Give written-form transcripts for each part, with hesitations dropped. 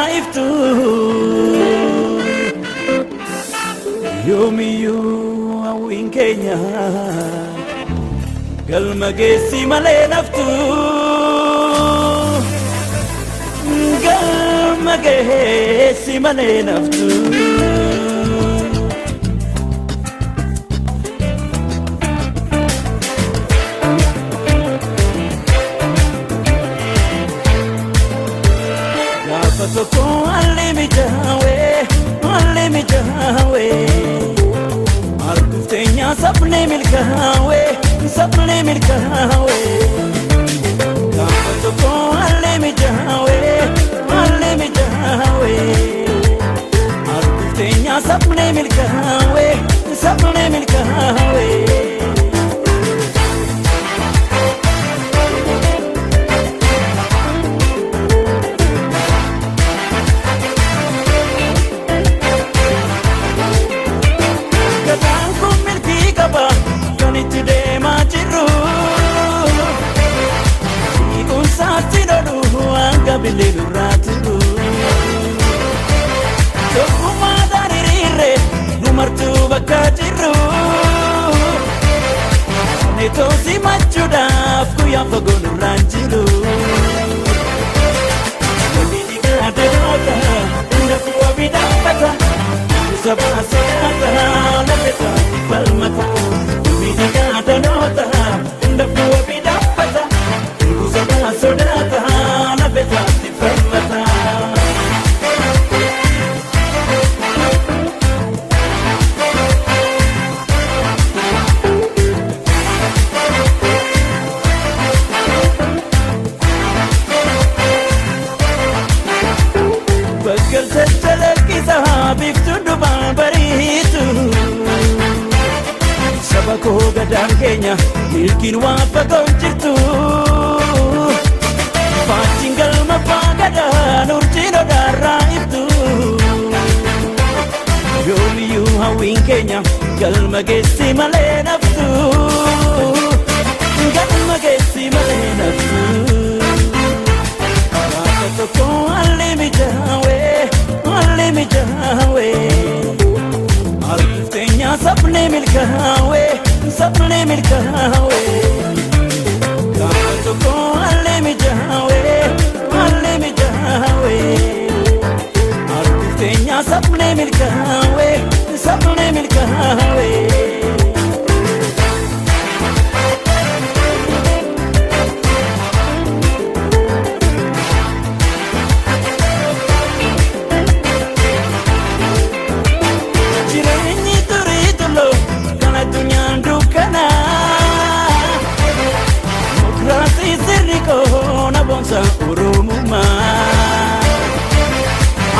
odaarraa iftu. Yoomiyyuu hawwiin keenya galma geessi malee naftu. Galma geessi malee naftu. Gaafa tokko haalli mijaawee, haalli mijaawee. Arguuf teenya sabni milkaa'ee, sabni milkaa'ee. Gaafa tokko haalli mijaawee, haalli mijaawee. Arguuf teenya sabni milkaa'ee, sabni milkaa'ee. Gadaan kun milkii qaba kan itti deemaa jirru. Hiikumsaatti lolu hanga bililurraa turu. Tokkummaadhaan hiriirre nu martuu bakka jirru. Neetoosi machuudhaaf guyyaan fagoo nurraan jiru. Namni gaadanoota hunda fuwa bidhaafata. Sabaa sodaata lafa isaatti falmata. Namni gaadanoota hunda fuwa bidhaafata. Sabaa sodaata lafa isaatti falmata. Bakkalcha calaqqisaa biiftuu dhumaan bariitu. Saba koo gadaan keenya milkiin waan fagoon jirtu. Faajjiin galma faagadaa urjiin odaarraa iftu. Yoomiyyuu hawwiin keenya galma geessi malee naftu. Galma geessi malee naftu. Gaafa tokko haalli mijaawee, haalli mijaawee. Arguuf teenya sabni milkaa'ee, sabni milkaa'ee. Gaafa tokko haalli mijaawee, haalli mijaawee. Arguuf teenya sabni milkaa'ee, sabni milkaa'ee. Jireenyi durii tullu kan addunyaan dukkana. Mokiraasii sirri koona boonsa Oromummaa.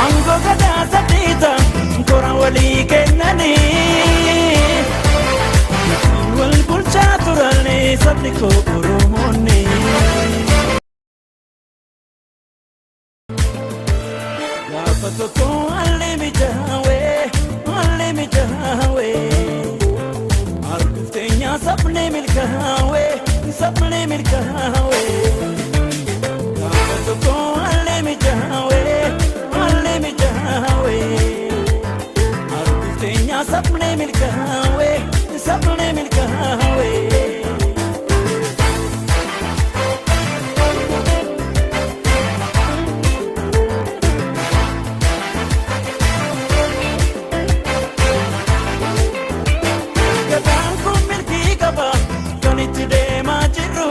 Aangoo gadaa sadiita kora walii kennanii. Wal bulchaa turanii sabni koo Oromoonni. Gaafa tokko haalli mijaawee, haalli mijaawee. Arguuf teenya sabni milkaa'ee, sabni milkaa'ee. Gaafa tokko haalli mijaawee, haalli mijaawee. Arguuf teenya sabni milkaa'ee, sabni milkaa'ee. Gadaan kun milkii qaba kan itti deemaa jirru.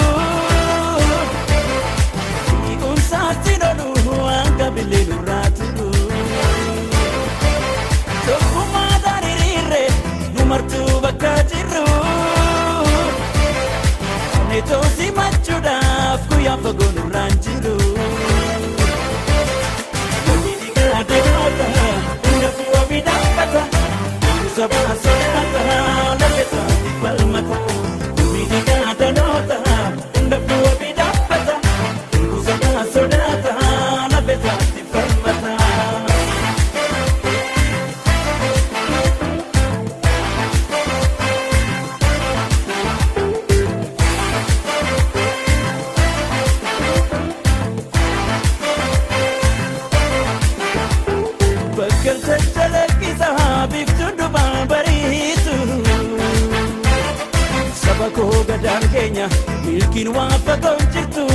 Milkiin waan fagoo jirtu.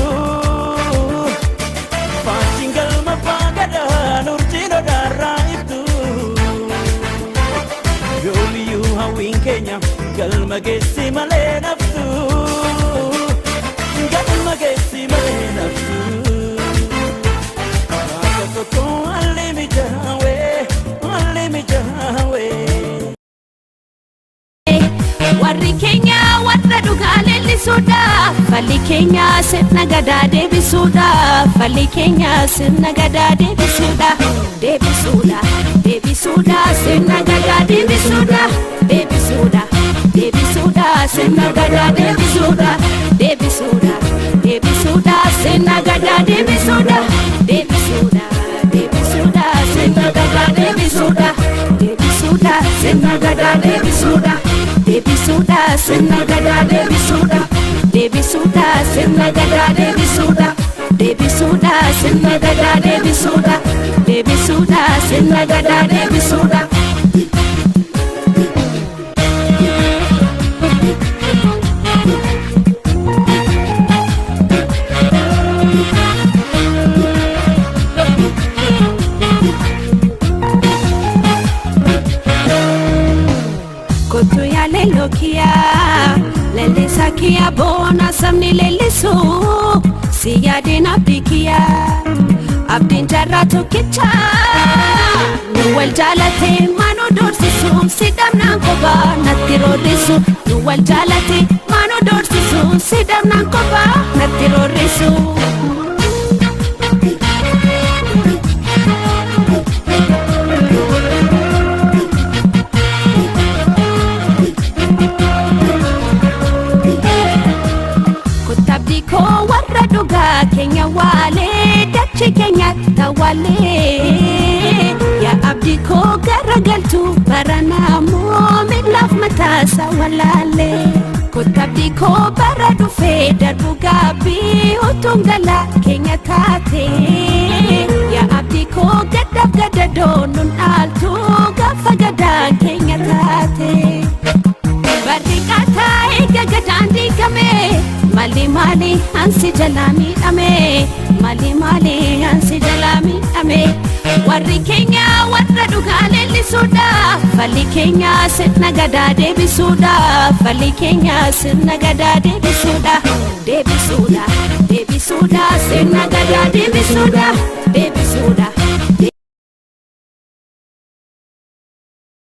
Faanjiin galma faagadaa urjiin odaarraa ibtu. Yoomiyyuu hawwiin keenya galma geessi malee naftu. Galma geessi malee naftu. Waaqa tokko haalli mijaawee haalli mijaawee. Warri keenya warra dhugaa leellisuudha. Falli keenya sirna gadaa deebisuudha. Falli keenya sirna gadaa deebisuudha. Deebisuudha. Deebisuudha sirna gadaa deebisuudha. Deebisuudha. Deebisuudha sirna gadaa deebisuudha. Deebisuudha. Deebisuudha sirna gadaa deebisuudha. Deebisuudha. Deebisuudha sirna gadaa deebisuudha. Deebisuudha sirna gadaa deebisuudha. Deebisuudha sirna gadaa deebisuudha. Deebisuudha sirna gadaa deebisuudha. Deebisuudha sirna gadaa deebisuudha. Deebisuudha sirna gadaa deebisuudha. Kottu yaa leelloo kiyyaa leellisaa kiyyaa boona sabni leellisu si yaadeen abdii kiyyaa abdiin jaarraa tokkicha nu wal jaalate maanuu doorsisu si dhabnaan kophaa natti roorrisu nu wal jaalate maanuu doorsisu si dhabnaan kophaa natti roorrisu. Kottabdii koo warra dhugaa keenya waalee dachee keenya tawaalee yaa abdii koo garagaltu baranaamoo miilaaf mataasaa walaalee. Kottabdii koo bara dhufee darbu gaabbii utuun galaa keenya taate yaa abdii koo gaddaaf gadadoo nun dhaaltu gaafa gadaan keenya taate. Barri qaataa eega gadaan diigame maali maali ansi jalaa miidhame maali maali ansi jalaa miidhame warri keenya warra dhugaa leellisuudha falli keenya sirna gadaa deebisuudha falli keenya sirna gadaa deebisuudha deebisuudha deebisuudha sirna gadaa deebisuudha